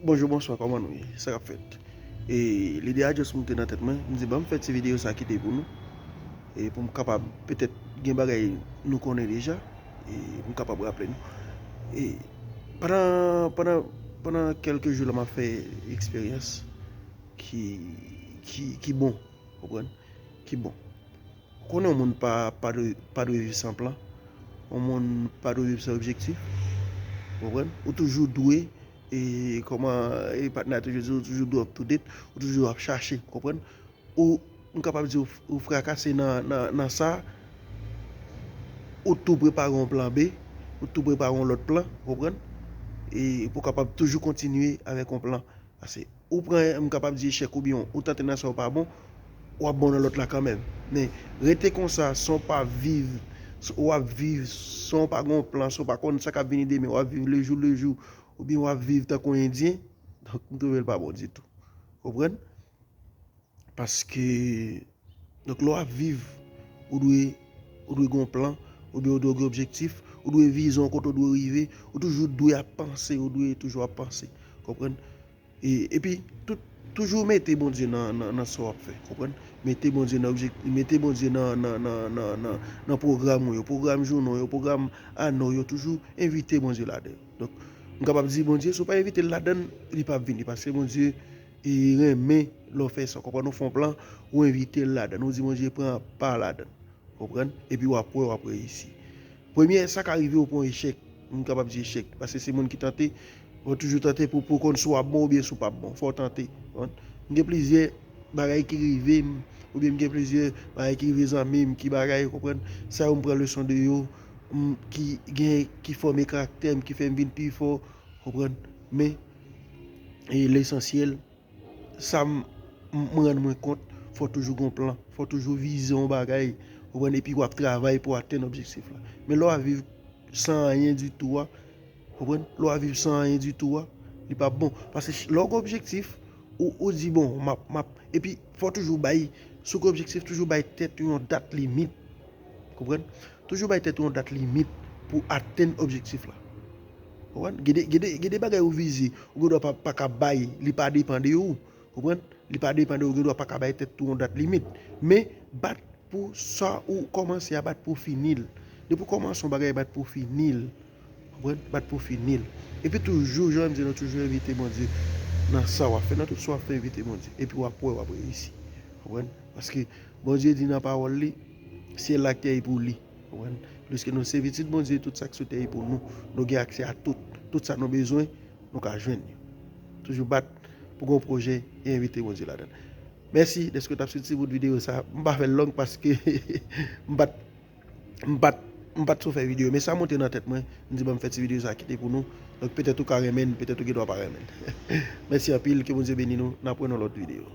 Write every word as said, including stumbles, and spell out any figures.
Bonjou, bonswa, kòman nou ye? Sa k ap fèt? E lide a just moute nan tèt mwen, m di ban m fè ti videyo sa kite pou nou. E pou m kapab petèt gen bagay nou konnen deja, e pou m kapab raple nou. E pandan, pandan, pandan kèlke jou la m ap fè eksperyans ki, ki, ki bon, konprann? Ki bon. Ou konnen yon moun pa, pa dwe, pa dwe viv san plan. Yon moun pa dwe viv san objektif. Ou konprann? Ou toujou dwe, e kòman e patnè a toujou di, ou toujou dwe up to date, ou toujou ap chache, konprann? Ou, m kapab di ou, ou frakase nan, nan, nan sa, ou tou prepare yon plan B, ou tou prepare yon lòt plan, konprann? E pou w kapab toujou kontinye avèk yon plan. Paske ou pran, m kapab di echèk oubyen ou tante nan sa ou pa bon, w ap bon nan lòt la kanmenm. Men rete konsa, san w pa viv, w ap viv san w pa gen yon plan, san w pa konn sa k ap vini demen, w ap viv le jou le jou, oubyen w ap viv tankou yon endyen, donk, m twouve l pa bon ditou. Konprann? Paske, donk, lè w ap viv, ou dwe, ou dwe gen yon plan, oubyen ou dwe gen objektif, ou dwe vizyon kote ou dwe rive, ou toujou dwe ap panse, ou dwe toujou ap panse. Konprann? E, epi, tout, toujou mete Bondye nan, nan, nan sa w ap fè, konprann? Mete Bondye nan objek-, mete Bondye nan, nan, nan, nan, nan, nan pwogram ou yo, pwogram jounen w yo, pwogram ane w yo, toujou envite Bondye ladan yo. Donk, m kapab di Bondye, si w pa envite l ladan, li p ap vini, paske Bondye, e, renmen lè w fè sa, konprann? Ou fè yon plan, ou envite l ladan, ou di Bondye pran pa ladan. Konprann? Epi w ap wè, w ap reyisi. Premye, sa ka rive w pran echèk. M kapab di echèk. Paske se moun ki tante. Ou toujou tante pou, pou konn si w ap bon oubyen si w p ap bon. Fò w tante. Konprann? M gen plizyè bagay ki rive m, oubyen m gen plizyè bagay ki rive zanmi m, ki bagay, konprann? Sa yo m pran leson de yo, m, ki gen, ki fòme karaktè m, ki fè m vin pi fò, konprann? Men, e lesansyèl, sa m, m, m rann mwen kont, fò toujou gen yon plan, fò toujou vize yon bagay, konprann, epi w ap travay pou w atenn objektif la. Men lè w ap viv san anyen ditou a, konprann, lè w ap viv san anyen ditou a, li p ap bon. Paske lè w gen objektif, ou, ou di, bon, m ap, m ap, epi fò w toujou bay, si w gen objektif, toujou bay tèt ou yon dat limit. Konprann? Toujou bay tèt ou yon dat limit pou atenn objektif la. Konprann? Gen de, gen de, gen de bagay ou vize, ou gen dwa pa, pa ka bay, li pa depann de ou. Konprann? Li pa depann de ou, ou gen dwa pa ka bay tèt ou yon dat limit. Men, bat pou sa ou kòmanse a, bat pou w fini l. Depi w kòmanse yon bagay, bat pou w fini l. Konprann? Bat pou w fini l. Epi toujou, jan m di nou, toujou envite Bondye nan sa w ap fè, nan tout sa w ap fè, envite Bondye. Epi w ap wè, w ap reyisi. Konprann? Paske Bondye di nan pawòl li, syèl la ak tè e pou li. Konprann? Pliske nou se pitit Bondye, tout sa k sou tè e pou nou. Nou gen aksè a tout. Tout sa nou bezwen, nou ka jwenn yo. Toujou bat pou gon pwojè e envite Bondye ladan l. Mèsi dèske w t ap swiv ti bout videyo sa. M pa fè l long paske m pa t, m pa t, m pa t sou fè videyo. Men sa monte nan tèt mwen, m di ban m fè ti videyo sa kite pou nou. Donk petèt ou ka renmen l, petèt ou gen dwa pa renmen l. Mèsi anpil, ke Bondye beni nou. N ap wè nan lòt videyo.